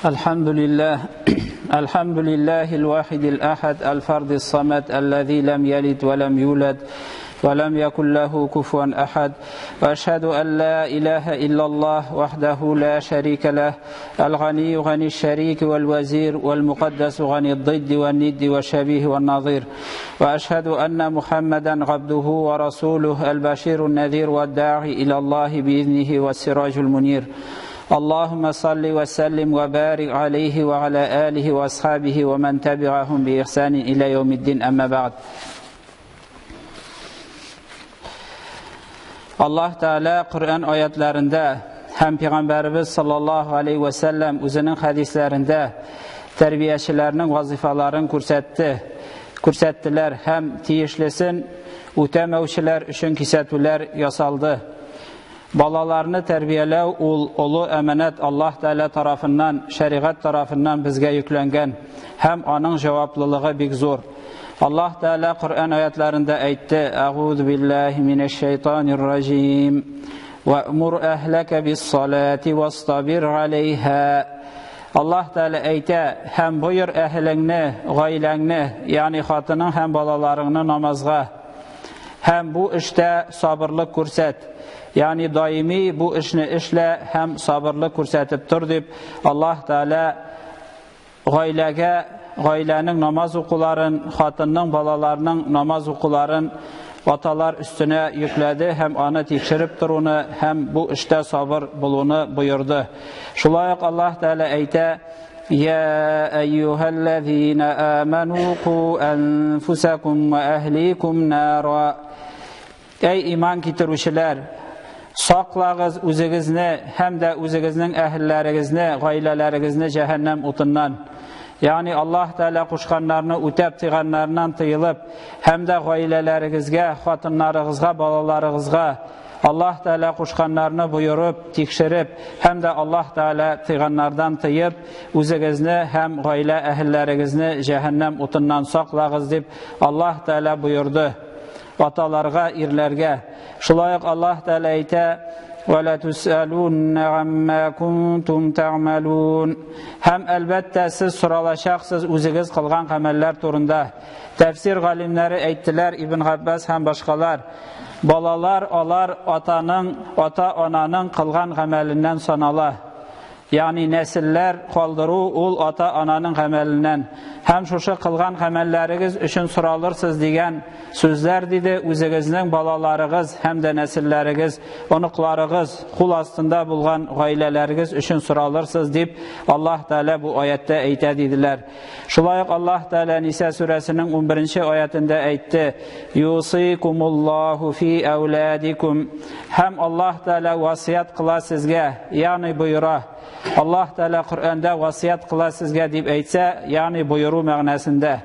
الحمد لله الحمد لله الواحد الأحد الفرد الصمد الذي لم يلد ولم يولد ولم يكن له كفوا أحد وأشهد أن لا إله إلا الله وحده لا شريك له الغني غني الشريك والوزير والمقدس غني الضد والند والشبيه والنظير وأشهد أن محمدا عبده ورسوله البشير النذير والداعي إلى الله بإذنه والسراج المنير اللهم صل وسلم وبارك عليه وعلى آله وأصحابه ومن تبعهم بإحسان إلى يوم الدين أما بعد. Аллаһ Тәгалә Коръән аятларында һәм Пәйгамбәребез саллаллаһу алейхи ва сәлләм үзенең хәдисләрендә тәрбиячеләрнең вазифаларын күрсәтте, күрсәттеләр һәм тиешлесен үтәмәүчеләр өчен кисәтүләр ясалды. Балаларны тәрбияләү ул олы әманәт Аллаһ Тәгалә тарафыннан, шәригать тарафыннан безгә йөкләнгән һәм аның җаваплылыгы бик зур. Аллаһ Тәгалә Коръән аятларында әйтте: "Әгуз биллаһи минәш шайтанир раҗим. Вәмур әһләкә бис-салати вастабир алейха." Аллаһ Тәгалә әйтә: "Һәм боер әһелеңне, гаиләңне, ягъни хатының һәм балаларыңны намазга. Һәм бу эштә сабырлык күрсәт." Ягъни даими бу эшне эшлә һәм сабырлык күрсәтеп тор дип Аллаһ Тәгалә гаиләгә, гаиләнең намаз укуларын, хатынның, балаларның намаз укуларын аталар өстенә йөкләде һәм аны тикшереп торуны һәм бу эштә сабыр булуны боерды. Шулай ук Аллаһ Тәгалә әйтә: "Я әйюһәлләзина аману ку анфусакум ва әһликум нара." Әй иман китерүчеләр, саклагыз үзегезне һәм дә үзегезнең әһелләрегезне, гаиләләрегезне җәһәннәм утыннан. Ягъни Аллаһ Тәгалә кушканнарны үтәп, тыйганнарыннан тыелып, һәм дә гаиләләрегезгә, хатыннарыгызга, балаларыгызга Аллаһ Тәгалә кушканнарны боерып, тикшереп, һәм дә Аллаһ Тәгалә тыйганнардан тыеп, үзегезне һәм гаилә әһелләрегезне җәһәннәм утыннан саклагыз дип Аллаһ Тәгалә боерды. Аталарга, ирләргә. Шулай ук Аллаһ Тәгалә әйтә: "Ва ла тусалунна амма кунтум та'малун." Һәм әлбәттә сез соралачаксыз үзегез кылган гамәлләр турында. Тәфсир галимнәре әйттеләр, Ибн Габбас һәм башкалар. Балалар алар атаның, ата-ананың кылган гамәленнән санала. Ягъни нәселләр калдыру ул ата-ананың гамәленнән. Һәм шушы кылган гамәлләрегез өчен соралырсыз дигән сүзләр диде үзегезнең балаларыгыз һәм дә нәселләрегез, оныкларыгыз, кул астында булган гаиләләрегез өчен соралырсыз дип Аллаһ Тәгалә бу аятта әйтә диделәр. Шулай ук Аллаһ Тәгалә Ниса сүрәсенең 11 аятында әйтте: "Юсикумуллаһу фи әүладикум." Һәм Аллаһ Тәгалә васыять кыла сезгә, ягъни боера. Аллаһ Тәгалә Коръәндә васыять кыла сезгә дип әйтсә, ягъни боеру мәгънәсендә.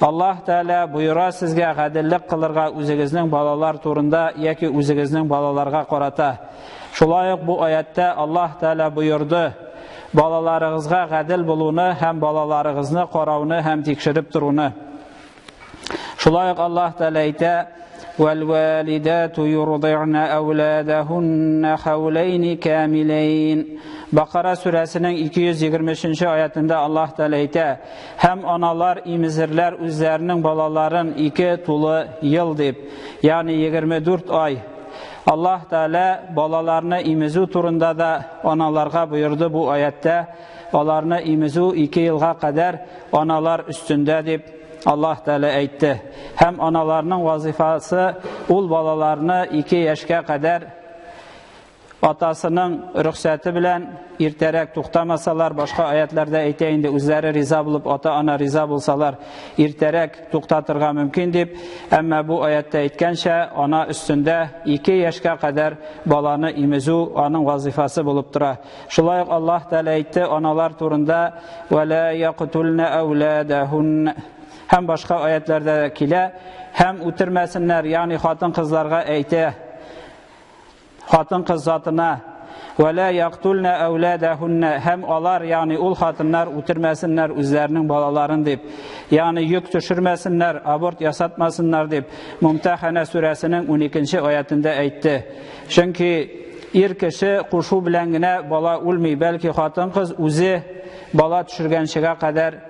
Аллаһ Тәгалә боера сезгә гаделлек кылырга үзегезнең балалар турында яки үзегезнең балаларга карата. Шулай ук бу аятта Аллаһ Тәгалә боерды балаларыгызга гадел булуны һәм балаларыгызны карауны һәм тикшереп торуны. Шулай ук Аллаһ Тәгалә әйтә: "Вәл-валидату юрды'на әүладаһунна хәүләйни камиләйн." Бакара сүрәсенең 223 аятында Аллаһ Тәгалә әйтә: "Һәм аналар имезерләр үзләренең балаларын 2 тулы ел дип, ягъни 24 ай. Аллаһ Тәгалә балаларны имезү турында да аналарга боерды бу аятта. Аларны имезү 2 елга кадәр аналар өстендә дип Аллаһ Тәгалә әйтте. Һәм аналарның вазифасы ул балаларны 2 яшькә кадәр атасының рөхсәте белән иртәрәк туктамасалар, башка аятларда әйтә инде, үзләре риза булып, ата-ана риза булсалар, иртәрәк туктатырга мөмкин дип, әмма бу аятта әйткәнчә, ана өстендә 2 яшькә кадәр баланы имезү аның вазифасы булып тора. Шулай ук Аллаһ Тәгалә әйтте аналар турында: "Ва ла яктулна ауладахун" һәм башка аятларда килә, һәм үтермәсеннәр, ягъни хатын-кызларга әйтә, хатын-кыз затына «Ва ла яктулна ауладахунна» һәм алар, ягъни ул хатыннар үтермәсеннәр үзләренең балаларын дип, ягъни йөк төшермәсеннәр, аборт ясатмасыннар дип Мумтахана сүрәсенең 12 аятында әйтте. Чөнки ир кеше кушу белән генә бала үлми, бәлки хатын-кыз үзе бала төшергәнчегә кадәр,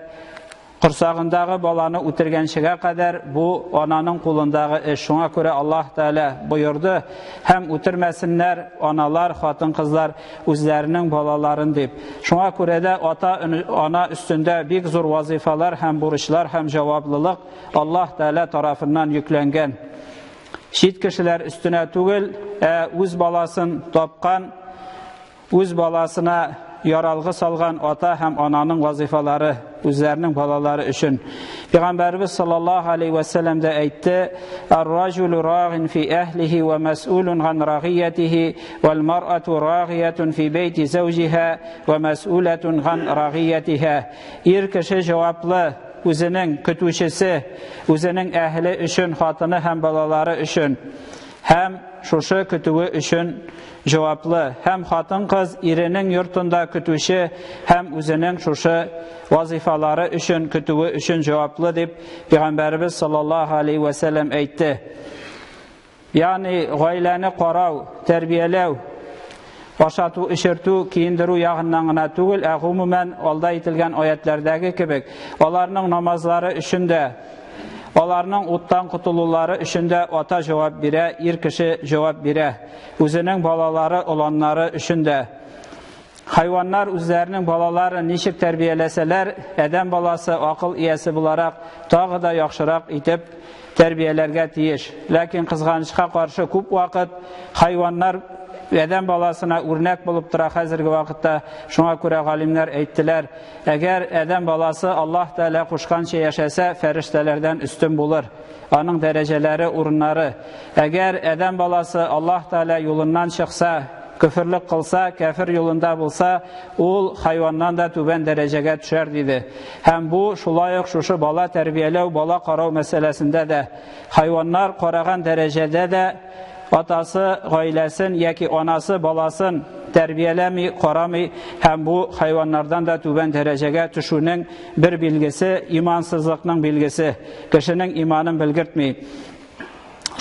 корсагындагы баланы үтергәнчегә кадәр бу ананың кулындагы эш. Шуңа күрә Аллаһ Тәгалә боерды һәм үтермәсеннәр аналар, хатын-кызлар үзләренең балаларын дип. Шуңа күрә дә ата ана өстендә бик зур вазифалар һәм бурычлар һәм җаваплылык Аллаһ Тәгалә тарафыннан йөкләнгән. Чит кешеләр өстенә түгел, ә үз баласын тапкан, үз баласына яралгы салган ата һәм ананың вазифалары үзләренең балалары өчен. Пәйгамбәрбез саллаллаһу алейхи ва сәлләм дә әйтте: "Ар-раҗулу рагин фи әһлиһи ва мәс'улун ган рагиятихи, вал мар'ату рагиятун фи бейти зәүҗиһа ва мәс'улатун ган рагиятиһа." Ир кеше җаваплы үзенең көтүчесе, үзенең әһеле өчен, хатыны һәм балалары өчен һәм шушы көтүе өчен җаваплы. Һәм хатын-кыз иренең йортында көтүче һәм үзенең шушы вазифалары өчен, көтүе өчен җаваплы дип Пәйгамбәребез саллаллаһу алейхи ва сәлләм әйтте. Ягъни гаиләне карау, тәрбияләү, ашату, эчертү, киендерү ягыннан гына түгел, ә гомумән алда әйтелгән аятләрдәге кебек, аларның намазлары өчен дә, аларның уттан котылулары өчен дә ата җавап бирә, ир кеше җавап бирә. Үзенең балалары, оланнары өчен дә. Хайваннар үзләренең балаларын ничек тәрбияләсәләр, адәм баласы акыл иясе буларак тагы да яхшырак итеп тәрбияләргә тиеш. Ләкин кызганычка каршы күп вакыт хайваннар адәм баласына үрнәк булып тора хәзерге вакытта. Шуңа күрә галимнәр әйттеләр, әгәр адәм баласы Аллаһ Тәгалә кушканча яшәсә, фәрештәләрдән өстен булыр. Аның дәрәҗәләре, урыннары. Әгәр адәм баласы Аллаһ Тәгалә юлыннан чыкса, көферлек кылса, кәфер юлында булса, ул хайваннан да түбән дәрәҗәгә төшәр, диде. Һәм бу шулай ук шушы бала тәрбияләү, бала карау мәсьәләсендә дә хайваннар караган дәрәҗәдә дә атасы гаиләсен яки анасы баласын тәрбияләми, карамый һәм бу хайваннардан да түбән дәрәҗәгә төшүнең бер билгесе, имансызлыкның билгесе, кешенең иманын белгертми.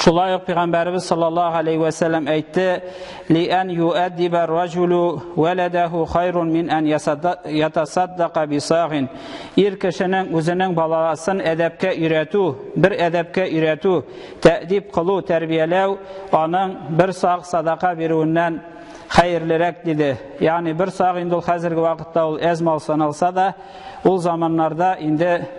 Шулай ук Пәйгамбәребез саллаллаһу алейхи ва сәлләм әйтте: "Ли ан юаддиба раҗулу валадаху хайрун мин ан ятасаддака бисагин." Ир кешенең үзенең баласын әдәпкә өйрәтү, бер әдәпкә өйрәтү, тәдип кылу, тәрбияләү аның бер саг садака бирүеннән хәерлерәк диде. Ягъни бер саг инде ул хәзерге вакытта ул әз мал саналса да, ул заманнарда инде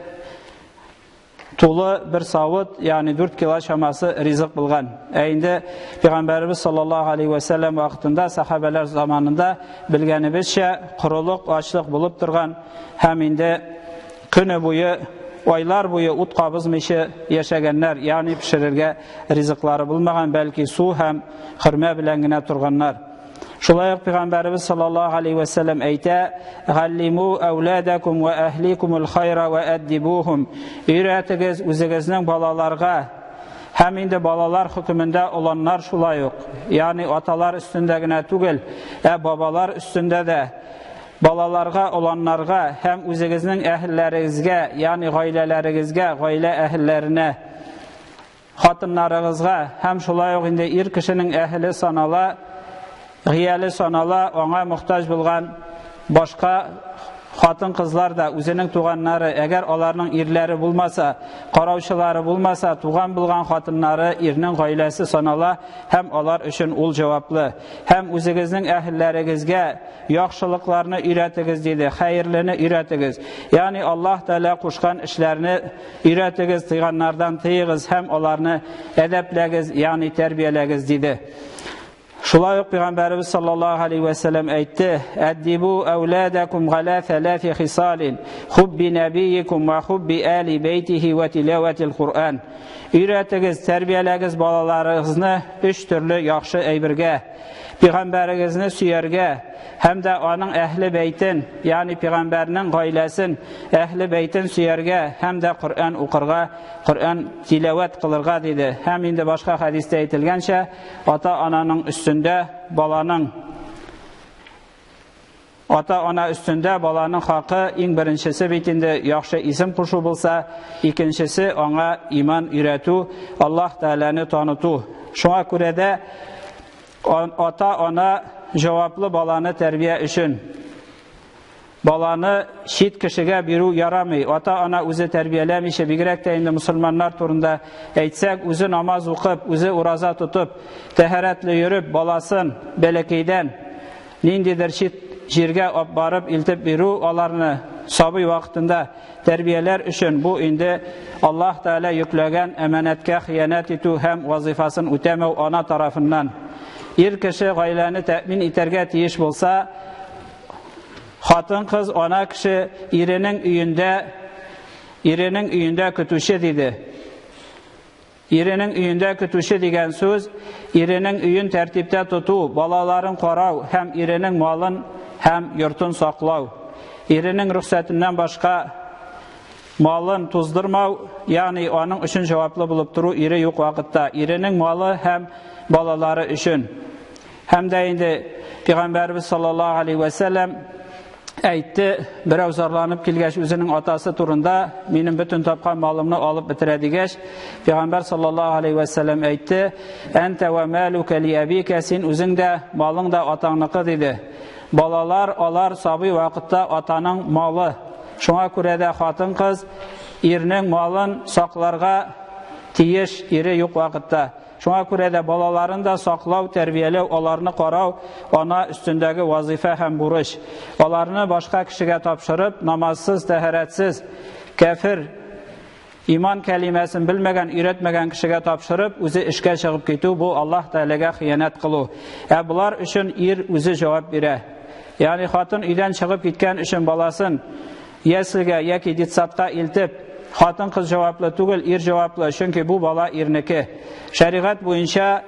тулы бер савыт, ягъни 4 кило чамасы ризык булган. Ә инде Пәйгамбәребез саллаллаһу алейхи ва сәлләм вакытында, сахабәләр заманында белгәнебезчә, корылык, ачлык булып торган һәм инде көне буе, айлар буе ут кабызмыйча яшәгәннәр, ягъни пешерергә ризыклары булмаган, бәлки су һәм хөрмә белән генә торганнар. Шулай ук Пәйгамбәребез саллаллаһу алейхи ва сәлләм әйтә: "Галлиму әүладакум ва әһликумул хайра ва әддибухум." Өйрәтегез үзегезнең балаларга һәм инде балалар хөкемендә оланнар шулай ук, ягъни аталар өстендә генә түгел, ә бабалар өстендә дә балаларга, оланнарга һәм үзегезнең әһелләрегезгә, ягъни гаиләләрегезгә, гаилә әһелләренә, хатыннарыгызга һәм шулай ук инде ир кешенең әһеле санала, гыяле санала, аңа мохтаҗ булган башка хатын-кызлар да үзенең туганнары, әгәр аларның ирләре булмаса, караучылары булмаса, туган булган хатыннары ирнең гаиләсе санала һәм алар өчен ул җаваплы. Һәм үзегезнең әһелләрегезгә яхшылыкларны өйрәтегез, диде, хәерлене өйрәтегез. Ягъни Аллаһ Тәгалә кушкан эшләрне өйрәтегез, тыйганнардан тыегыз һәм аларны әдәпләгез, ягъни тәрбияләгез, диде. Шулай ук Пәйгамбәребез саллаллаһу алейхи ва сәлләм әйтте: "Әддибу әүладакум галя саласи хисалин: хубби набийикум ва хубби али бейтихи ва тилаватил Куръан." Өйрәтегез, тәрбияләгез балаларыгызны өч төрле яхшы әйбергә. Пәйгамбәрегезне сөяргә һәм дә аның әһле бәйтен, ягъни пәйгамбәрнең гаиләсен, әһле бәйтен сөяргә һәм дә Коръән укырга, Коръән тиләвәт кылырга диде. Һәм инде башка хәдистә әйтелгәнчә, ата-ананың өстендә баланың Ата-ана өстендә баланың хакы иң беренчесе бит инде яхшы исем кушу булса, икенчесе аңа иман өйрәтү, Аллаһ Тәгаләне таныту. Шуңа күрә дә Ата-ана җаваплы баланы тәрбия өчен. Баланы чит кешегә бирү ярамый. Ата-ана үзе тәрбияләмичә, бигрәк тә инде мусульманнар турында әйтсәк, үзе намаз укып, үзе ураза тотып, тәһарәтле йөреп, баласын бәләкәйдән ниндидер чит җиргә алып барып илтеп бирү, аларны сабый вакытында тәрбияләр өчен бу инде Аллаһ Тәгалә йөкләгән әманәткә хыянәт итү һәм вазифасын үтәмәү ана тарафыннан. Ир кеше гаиләне тәэмин итәргә тиеш булса, хатын-кыз ана кеше иренең өендә иренең өендә көтүче диде. Иренең өендә көтүче дигән сүз иренең өен тәртиптә тоту, балаларын карау һәм иренең малын һәм йортын саклау. Иренең рөхсәтеннән башка малын туздырмау, ягъни аның өчен җаваплы булып тору ире юк вакытта, иренең малы һәм балалары өчен. Һәм дә инде Пәйгамбәрбез саллаллаһу алейхи ва сәлләм әйтте, берәү зарланып килгәч үзенең атасы турында, минем бөтен тапкан малымны алып бетерә дигәч, Пәйгамбәр саллаллаһу алейхи ва сәлләм әйтте, "Әнтә ва малука ли абика", син үзең дә, малың да атаңныкы диде. Балалар алар сабый вакытта атаның малы. Шуңа күрә дә хатын-кыз ирнең малын сакларга тиеш, ире юк вакытта. Шуңа күрә дә балаларын да саклау, тәрбияләү, аларны карау ана өстендәге вазифа һәм бурыч. Аларны башка кешегә тапшырып, намазсыз, тәһарәтсез, кәфер, иман кәлимәсен белмәгән, өйрәтмәгән кешегә тапшырып, үзе эшкә чыгып китү бу Аллаһ Тәгаләгә хыянәт кылу. Ә болар өчен ир үзе җавап бирә. Ягъни хатын өйдән чыгып киткән өчен баласын яслегә яки детсадка илтеп, хатын-кыз җаваплы түгел, ир җаваплы, чөнки бу бала ирнеке. Шәригать буенча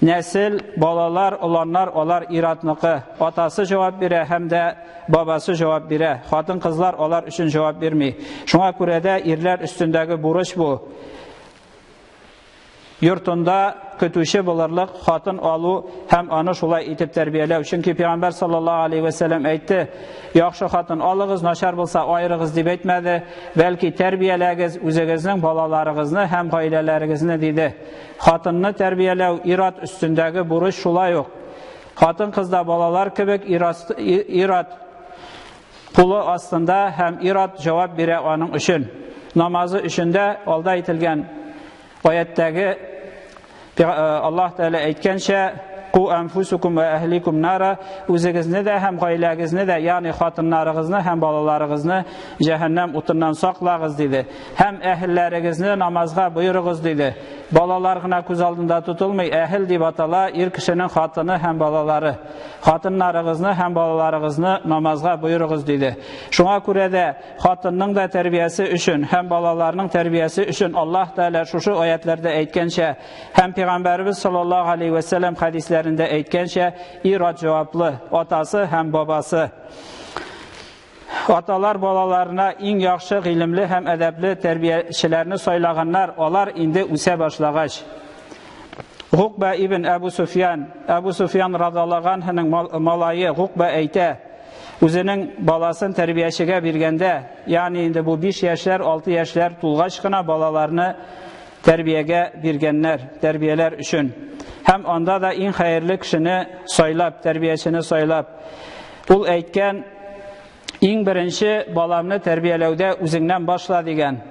нәсел, балалар, оланнар, алар ир-атныкы. Атасы җавап бирә һәм дә бабасы җавап бирә. Хатын-кызлар алар өчен җавап бирми. Шуңа күрә дә ирләр өстендәге бурыч бу. Йортында көтүче булырлык хатын алу һәм аны шулай итеп тәрбияләү. Чөнки Пәйгамбәр саллаллаһу алейхи ва сәлләм әйтте, яхшы хатын алыгыз, начар булса айырыгыз дип әйтмәде, бәлки тәрбияләгез үзегезнең балаларыгызны һәм гаиләләрегезне диде. Хатынны тәрбияләү ир-ат өстендәге бурыч шулай ук. Хатын-кыз да балалар кебек ир-ат кулы астында һәм ир-ат җавап бирә аның өчен. Намазы өчен дә алда әйтелгән аяттәге Аллаһ Тәгалә әйткәнчә, Ку анфусукум ва әһликум нара, үзегезне дә һәм гаиләгезне дә, ягъни хатыннарыгызны һәм балаларыгызны җәһәннәм утыннан саклагыз диде. Һәм әһелләрегезне намазга боерыгыз диде. Балалар гына күз алдында тотылмый, әһел дип атала ир кешенең хатыны һәм балалары. Хатыннарыгызны һәм балаларыгызны намазга боерыгыз диде. Шуңа күрә дә хатынның да тәрбиясе өчен һәм балаларның тәрбиясе өчен Аллаһ Тәгалә шушы аятларда әйткәнчә һәм Пәйгамбәребез саллаллаһу алейхи ва сәлләм хәдисләрендә әйткәнчә, ир-ат җаваплы, атасы һәм бабасы. Аталар балаларына иң яхшы гыйлемле һәм әдәпле тәрбиячеләрне сайлаганнар, алар инде үсә башлагач. Гукба ибн Әбу Суфьян, Әбу Суфьян радиаллаһу анһуның малае Гукба әйтә, үзенең баласын тәрбиячегә биргәндә, ягъни инде бу 5 яшьләр, 6 яшьләр тулгач кына балаларны тәрбиягә биргәннәр, тәрбияләр өчен. Һәм анда да иң хәерле кешене сайлап, тәрбиячене сайлап. Ул әйткән, иң беренче баламны тәрбияләүдә үзеңнән башла дигән.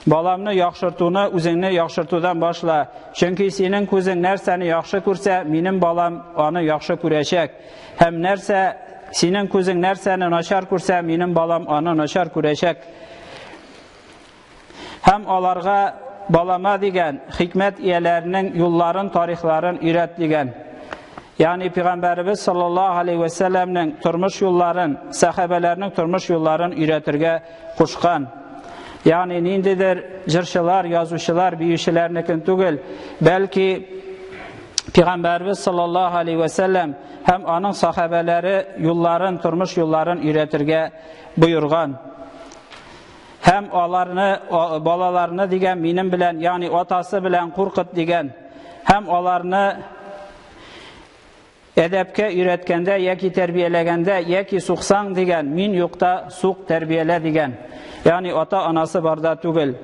Баламны яхшыртуны үзеңне яхшыртудан башла. Чөнки синең күзең нәрсәне яхшы күрсә, минем балам аны яхшы күрәчәк. Һәм нәрсә синең күзең нәрсәне начар күрсә, минем балам аны начар күрәчәк. Һәм аларга балама дигән хикмәт ияләренең юлларын, тарихларын өйрәт дигән. Ягъни Пәйгамбәребез саллаллаһу алейхи ва сәлләмнең тормыш юлларын, сәхабәләрнең тормыш юлларын өйрәтергә кушкан. Ягъни ниндидер җырчылар, язучылар, биючеләрнекен түгел, бәлки Пәйгамбәребез саллаллаһу алейхи ва сәлләм һәм аның сахабәләре юлларын, тормыш юлларын өйрәтергә боерган. Һәм аларны, балаларны дигән минем белән, ягъни атасы белән куркыт дигән. Һәм аларны әдәпкә өйрәткәндә яки тәрбияләгәндә яки суксаң дигән, мин юкта сук тәрбиялә дигән. Ягъни ата-анасы барда түгел.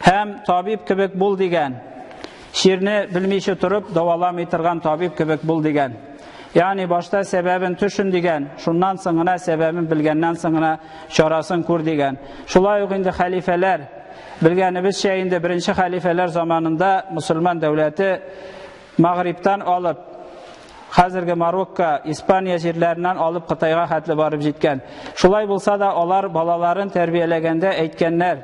Һәм табиб кебек бул дигән. Чирне белмичә торып дәваламый торган табиб кебек бул дигән. Ягъни башта сәбәбен төшен дигән, шуннан соң гына сәбәбен белгәннән соң гына чарасын күр дигән. Шулай ук инде хәлифәләр, белгәнебезчә инде беренче хәлифәләр заманында мусульман дәүләте Магрибтан алып хәзерге Марокко, Испания җирләреннән алып Кытайга хәтле барып җиткән. Шулай булса да алар балаларын тәрбияләгәндә әйткәннәр: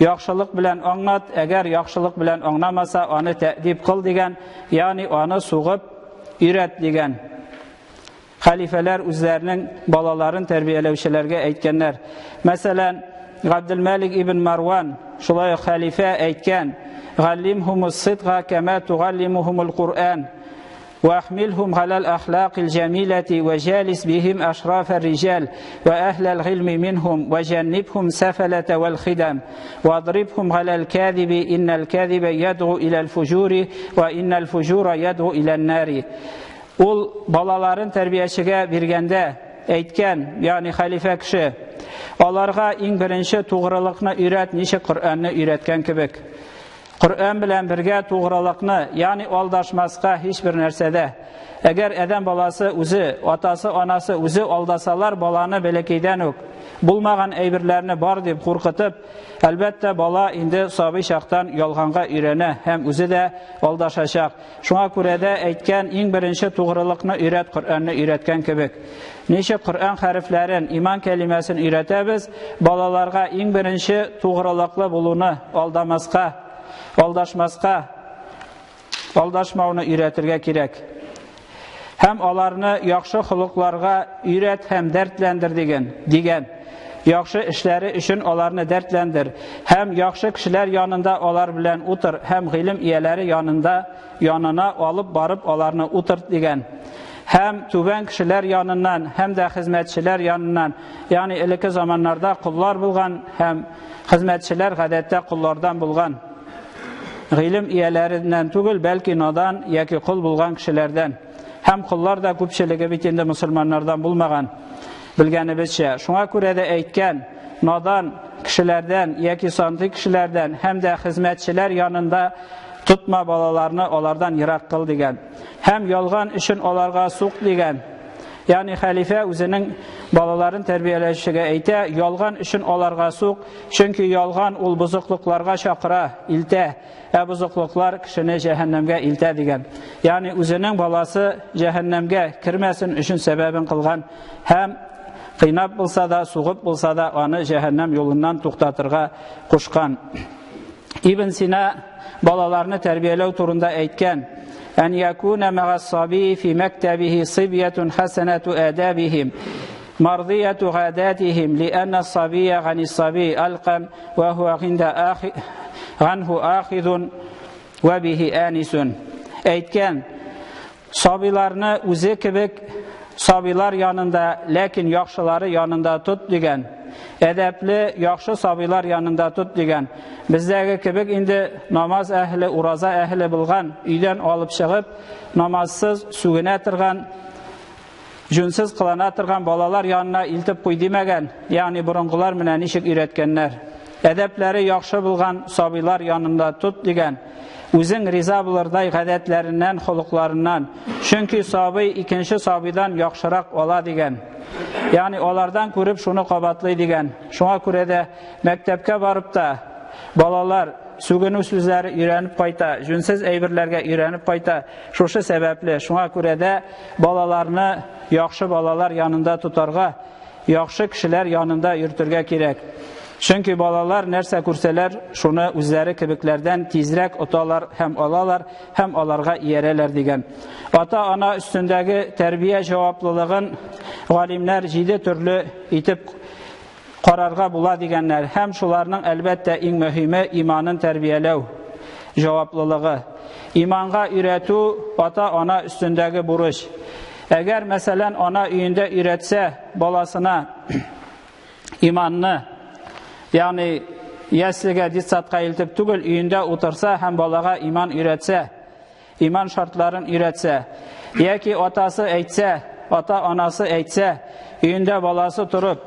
Яхшылык белән аңлат, әгәр яхшылык белән аңламаса, аны тәдип кыл дигән, ягъни аны сугып өйрәт дигән. Хәлифәләр үзләренең балаларын тәрбияләүчеләргә әйткәннәр. Мәсәлән, Габделмәлик ибн Марван, шулай ук хәлифә әйткән: "Галлимһумус сидга кама тугаллимухумул Куръан." واحملهم على الأخلاق الجميلة وجالس بهم أشراف الرجال وأهل العلم منهم وجنبهم سفلة والخدم واضربهم على الكاذب إن الكاذب يدعو إلى الفجور وإن الفجور يدعو إلى النار. Ул балаларын тәрбиячегә биргәндә әйткән, ягъни хәлифә кеше, аларга иң беренче тугрылыкны өйрәт, ничек Коръәнне өйрәткән кебек. Коръән белән бергә тугрылыкны, ягъни алдашмаска һичбер нәрсәдә. Әгәр адәм баласы үзе, атасы, анасы үзе алдасалар, баланы бәләкәйдән үк булмаган әйберләрне бар дип куркытып, әлбәттә, бала инде сабый чактан ялганга өйрәнә һәм үзе дә алдашачак. Шуңа күрә дә әйткән, иң беренче тугрылыкны өйрәт, Коръәнне өйрәткән кебек. Ничек Коръән хәрефләрен, иман кәлимәсен өйрәтәбез, балаларга иң беренче тугрылыклы булуны, алдамаска, алдашмаска, алдашмауны өйрәтергә кирәк. Һәм аларны яхшы холыкларга өйрәт һәм дәртләндер дигән, дигән. Яхшы эшләре өчен аларны дәртләндер һәм яхшы кешеләр янында алар белән утыр һәм гыйлем ияләре янында янына алып барып аларны утырт дигән. Һәм түбән кешеләр яныннан һәм дә хезмәтчеләр яныннан, ягъни элекке заманнарда коллар булган һәм хезмәтчеләр гадәттә коллардан булган. Гыйлем ияләреннән түгел, бәлки надан яки кол булган кешеләрдән. Һәм коллар да күпчелеге бит инде мусульманнардан булмаган, белгәнебезчә. Шуңа күрә дә әйткән, надан кешеләрдән яки сантый кешеләрдән һәм дә хезмәтчеләр янында тотма балаларны, алардан ерак кыл дигән. Һәм ялган өчен аларга сук дигән. Ягъни хәлифә үзенең балаларын тәрбияләүчегә әйтә, ялган өчен аларга сук, чөнки ялган ул бозыклыкларга чакыра, илтә, ә бозыклыклар кешене җәһәннәмгә илтә дигән. Ягъни үзенең баласы җәһәннәмгә кермәсен өчен сәбәбен кылган һәм кыйнап булса да, сугып булса да аны җәһәннәм юлыннан туктатырга кушкан. Ибн Сина балаларны тәрбияләү турында әйткән: "Ән якуна мәгас-саби фи мәктәбихи сибьятун хасанату адабихим мардияту гадатихим лианна сабия гани-саби алкан ва хуа гинда ахи ганху ахидун ва бихи анисун." Әйткән, сабыйларны үзе кебек сабыйлар янында, ләкин яхшылары янында тот дигән. Әдәпле, яхшы сабыйлар янында тот дигән. Бездәге кебек инде намаз әһле, ураза әһле булган, өйдән алып чыгып, намазсыз сүгенә торган, җүнсез кылана торган балалар янына илтеп куй димәгән, ягъни борынгылар менә ничек өйрәткәннәр. Әдәпләре яхшы булган сабыйлар янында тот дигән. Үзең риза булырдай гадәтләреннән, холыкларыннан. Чөнки сабый икенче сабыйдан яхшырак ала дигән. Ягъни алардан күреп шуны кабатлый дигән. Шуңа күрә дә мәктәпкә барып та балалар сүгенү сүзләре өйрәнеп кайта, җүнсез әйберләргә өйрәнеп кайта. Шушы сәбәпле, шуңа күрә дә балаларны яхшы балалар янында тотарга, яхшы кешеләр янында йөртергә кирәк. Чөнки балалар нәрсә күрсәләр, шуны үзләре кебекләрдән тизрәк оталар һәм алалар һәм аларга иярәләр дигән. Ата-ана өстендәге тәрбия җаваплылыгын галимнәр 7 төрле итеп карарга була дигәннәр һәм шуларның әлбәттә иң мөһиме иманын тәрбияләү җаваплылыгы. Иманга өйрәтү ата-ана өстендәге бурыч. Әгәр, мәсәлән, ана өендә өйрәтсә баласына иманны, ягъни яслегә, детсадка илтеп түгел, өендә утырса һәм балага иман өйрәтсә, иман шартларын өйрәтсә, яки атасы әйтсә, ата-анасы әйтсә, өендә баласы торып,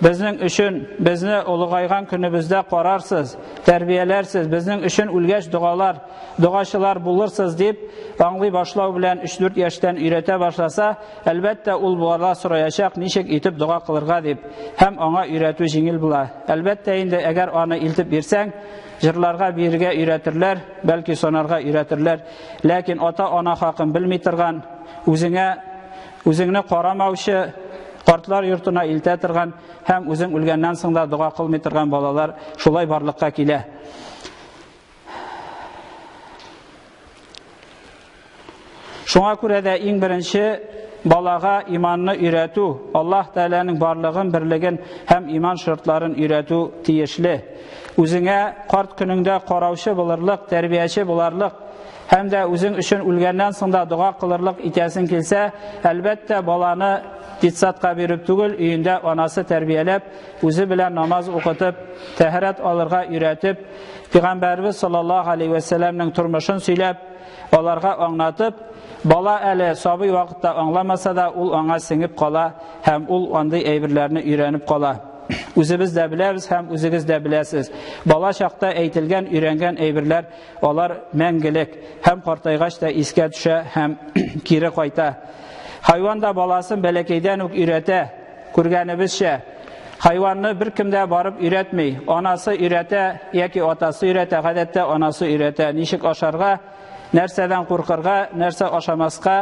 Безнең өчен, безне олыгайган көнебездә карарсыз, тәрбияләрсез, безнең өчен үлгәч догалар, догачылар булырсыз дип, аңлый башлау белән 3-4 яшьтән өйрәтә башласа, әлбәттә, ул бала сораячак, ничек итеп дога кылырга дип, һәм аңа өйрәтү җиңел була. Әлбәттә инде, әгәр аны илтеп бирсәң, җырларга, биергә өйрәтерләр, бәлки санарга өйрәтерләр. Ләкин ата-ана хакын белми торган, үзеңә үзеңне карамаучы, картлар йортына илтә торган һәм үзең үлгәннән соң да дога кылмый торган балалар шулай барлыкка килә. Шуңа күрә дә иң беренче балага иманны өйрәтү, Аллаһ Тәгаләнең барлыгын, берлеген һәм иман шартларын өйрәтү тиешле. Үзеңә карт көнеңдә караучы булырлык, тәрбияче буларлык һәм дә үзең өчен үлгәннән соң да дога кылырлык итәсең килсә, әлбәттә, баланы детсадка биреп түгел, өендә анасы тәрбияләп, үзе белән намаз укытып, тәһарәт алырга өйрәтеп, Пәйгамбәрбез саллаллаһу алейһи вә сәлләмнең тормышын сөйләп, аларга аңлатып, бала әле сабый вакытта аңламаса да, ул аңа сеңеп кала һәм ул андый әйберләрне өйрәнеп кала. Үзебез дә беләбез һәм үзегез дә беләсез. Бала чакта әйтелгән, өйрәнгән әйберләр алар мәңгелек һәм картайгач та искә төшә һәм кире кайта. Хайван да баласын бәләкәйдән үк өйрәтә. Күргәнебезчә, хайванны беркем дә барып өйрәтми. Анасы өйрәтә яки атасы өйрәтә, гадәттә анасы өйрәтә. Ничек ашарга, нәрсәдән куркырга, нәрсә ашамаска,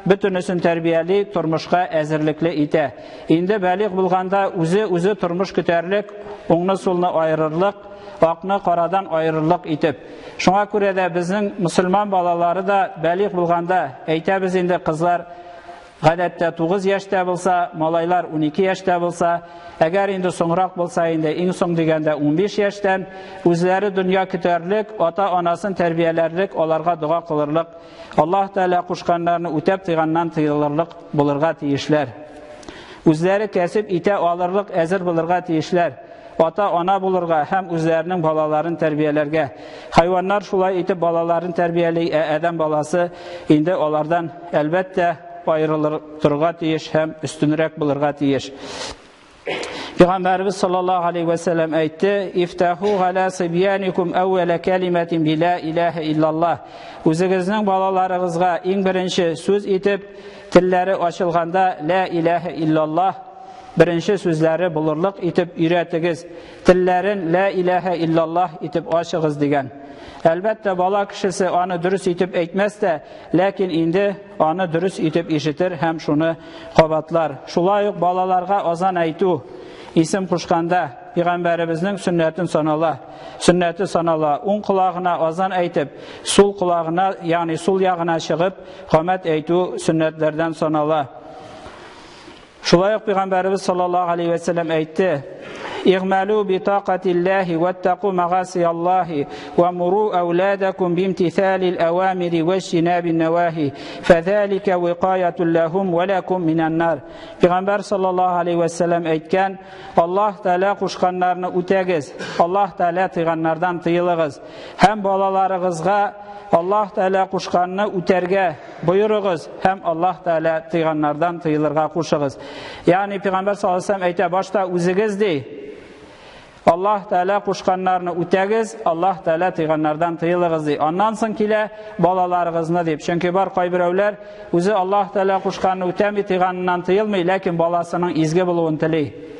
бөтенесен тәрбияли, тормышка әзерлекле итә. Инде балигъ булганда үзе-үзе тормыш көтәрлек, уңны-сулны аерырлык, акны карадан аерырлык итеп. Шуңа күрә дә безнең мөселман балалары да балигъ булганда, әйтәбез инде, кызлар гадәттә 9 яшьтә булса, малайлар 12 яшьтә булса, әгәр инде соңрак булса, инде иң соң дигәндә 15 яшьтән үзләре дөнья көтәрлек, ата-анасын тәрбияләрлек, аларга дога кылырлык, Аллаһ Тәгалә кушканнарны үтәп тыйганнан тыелырлык булырга тиешләр. Үзләре кәсеп итә алырлык әзер булырга тиешләр. Ата-ана булырга һәм үзләренең балаларын тәрбияләргә. Хайваннар шулай итеп балаларын тәрбияли, ә адәм баласы инде алардан әлбәттә аерылыр торырга тиеш һәм өстенрәк булырга тиеш. Пәйгамбәрбез саллаллаһу алейһи вә сәлләм әйтте: "Ифтаху галя сибьяникум әүвәлә калиматин би ла илаһа иллаллаһ." Үзегезнең балаларыгызга иң беренче сүз итеп телләре ачылганда ла илаһа иллаллаһ беренче сүзләре булырлык итеп өйрәтегез. Телләрен ла илаһа иллаллаһ итеп ачыгыз дигән. Әлбәттә, бала кешесе аны дөрес итеп әйтмәс тә, ләкин инде аны дөрес итеп ишетер һәм шуны кабатлар. Шулай ук балаларга азан әйтү, исем кушканда пәйгамбәребезнең сөннәтен санала. Сөннәте санала. Уң колагына азан әйтеп, сул колагына, ягъни сул ягына чыгып, камәт әйтү сөннәтләрдән санала. Шулай ук Пәйгамбәребез саллаллаһу алейһи вә сәлләм әйтте: "Игъмалу би тақатиллаһи ваттаку магасияллаһи ва муру ауладакум бимтисалил авамири ваҗтинабин навахи, фазалика виқаятул лахум ва лакум минан нар." Пәйгамбәр саллаллаһу алейһи вә сәлләм әйткән: Аллаһ Тәгалә кушканнарны үтәгез, Аллаһ Тәгалә тыйганнардан тыелыгыз һәм балаларыгызга Аллаһ Тәгалә кушканны үтәргә боерыгыз һәм Аллаһ Тәгалә тыйганнардан тыелырга кушыгыз. Ягъни Пәйгамбәр саллаллаһу алейһи вәсәлләм әйтә, башта үзегез ди, Аллаһ Тәгалә кушканнарны үтәгез, Аллаһ Тәгалә тыйганнардан тыелыгыз ди. Аннан соң килә балаларыгызны дип. Чөнки бар кайберәүләр үзе Аллаһ Тәгалә кушканны үтәми, тыйганыннан тыелмый, ләкин баласының изге булуын тели.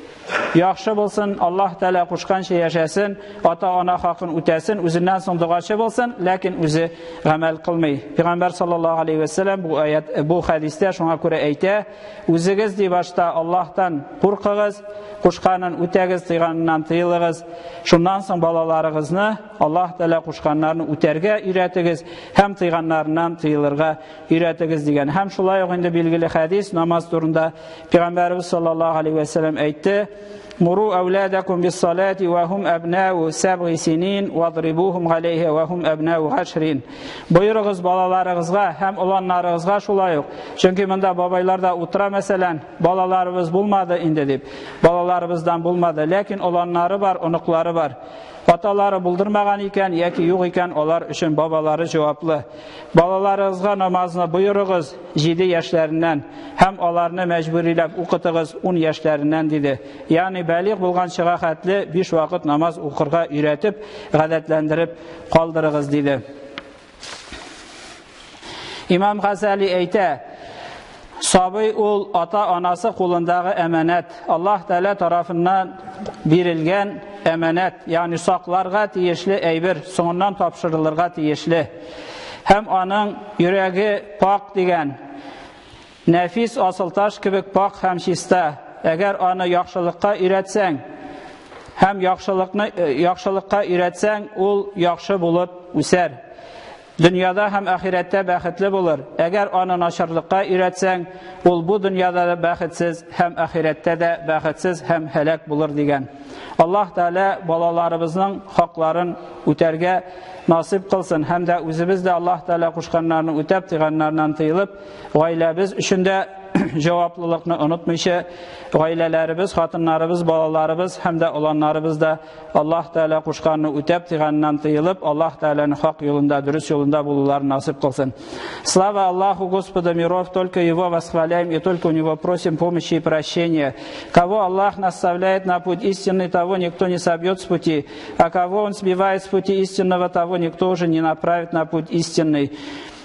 Яхшы булсын, Аллаһ Тәгалә кушканча яшәсен, ата-ана хакын үтәсен, үзеннән соң догачы булсын, ләкин үзе гамәл кылмый. Пәйгамбәр саллаллаһу алейһи вә сәлләм бу аят, бу хәдистә шуңа күрә әйтә: Үзегез ди башта Аллаһтан куркыгыз, кушканын үтәгез, тыйганыннан тыелыгыз. Шуннан соң балаларыгызны Аллаһ Тәгалә кушканнарны үтәргә өйрәтегез һәм тыйганнарыннан тыелырга өйрәтегез дигән. Һәм шулай ук инде билгеле хәдис намаз турында Пәйгамбәребез саллаллаһу алейһи вә сәлләм әйтте: "Муру әүләдәкум бис-салати ва һум әбнау сәбги синин вадрибухум галәйһа ва һум әбнау гашрин." Боерыгыз балаларыгызга һәм оланнарыгызга шулай ук. Чөнки монда бабайлар да утыра, мәсәлән, балаларыбыз булмады инде дип. Балаларыбыздан булмады, ләкин оланнары бар, оныклары бар. Аталары булдырмаган икән яки юк икән, алар өчен бабалары җаваплы. Балаларыгызга намазны боерыгыз 7 яшьләреннән һәм аларны мәҗбүриләп укытыгыз 10 яшьләреннән, диде. Ягъни балигъ булганчыга хәтле 5 вакыт намаз укырга өйрәтеп, гадәтләндереп калдырыгыз, диде. Имам Газали әйтә, сабый ул ата-анасы кулындагы әманәт, Аллаһ Тәгалә тарафыннан бирелгән әманәт, ягъни сакларга тиешле әйбер, соңыннан тапшырылырга тиешле. Һәм аның йөрәге пак дигән, нәфис асылташ кебек пак һәм чиста. Әгәр аны яхшылыкка өйрәтсәң, һәм яхшылыкка өйрәтсәң, ул яхшы булып үсәр. Дөньяда һәм ахирәттә бәхетле булыр. Әгәр аны начарлыкка өйрәтсәң, ул бу дөньяда да бәхетсез һәм ахирәттә дә бәхетсез һәм һәлак булыр дигән. Аллаһ Тәгалә балаларыбызның хакларын үтәргә насыйп кылсын һәм дә үзебез дә Аллаһ Тәгалә кушканнарны үтәп, тыйганнарыннан тыелып, гаиләбез өчен дә җаваплылыкны онытмыйча, гаиләләребез, хатыннарыбыз, балаларыбыз һәм дә оланнарыбыз да Аллаһ Тәгалә кушканны үтәп, тыйганнан тыелып, Аллаһ Тәгаләнең хак юлында, дөрес юлында булуларын насыйп кылсын. Слава Аллаху, Господу миров, только Его восхваляем и только у Него просим помощи и прощения. Кого Аллах наставляет на путь истинный, того никто не собьет с пути, а кого Он сбивает с пути истинного, того никто уже не направит на путь истинный.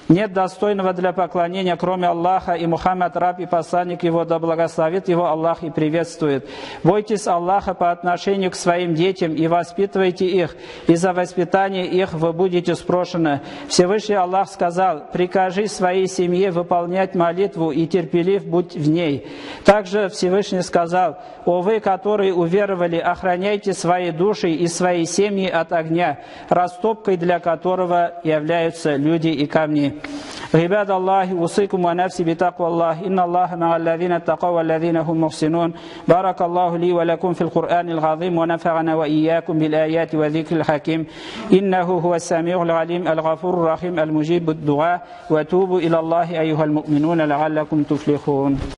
Нет достойного для поклонения, кроме Аллаха, и Мухаммад, раб и посланник его, да благословит его Аллах и приветствует. Бойтесь Аллаха по отношению к своим детям и воспитывайте их, и за воспитание их вы будете спрошены. Всевышний Аллах сказал: прикажи своей семье выполнять молитву и терпелив будь в ней. Также Всевышний сказал: о вы, которые уверовали, охраняйте свои души и свои семьи от огня, растопкой для которого являются люди и камни. عباد الله أوصيكم ونفسي بتقوى الله إن الله مع الذين اتقوا والذين هم محسنون. بارك الله لي ولكم في القرآن العظيم ونفعنا وإياكم بالآيات وذكر الحكيم إنه هو السميع العليم الغفور الرحيم المجيب الدعاء. وتوبوا إلى الله أيها المؤمنون لعلكم تفلحون.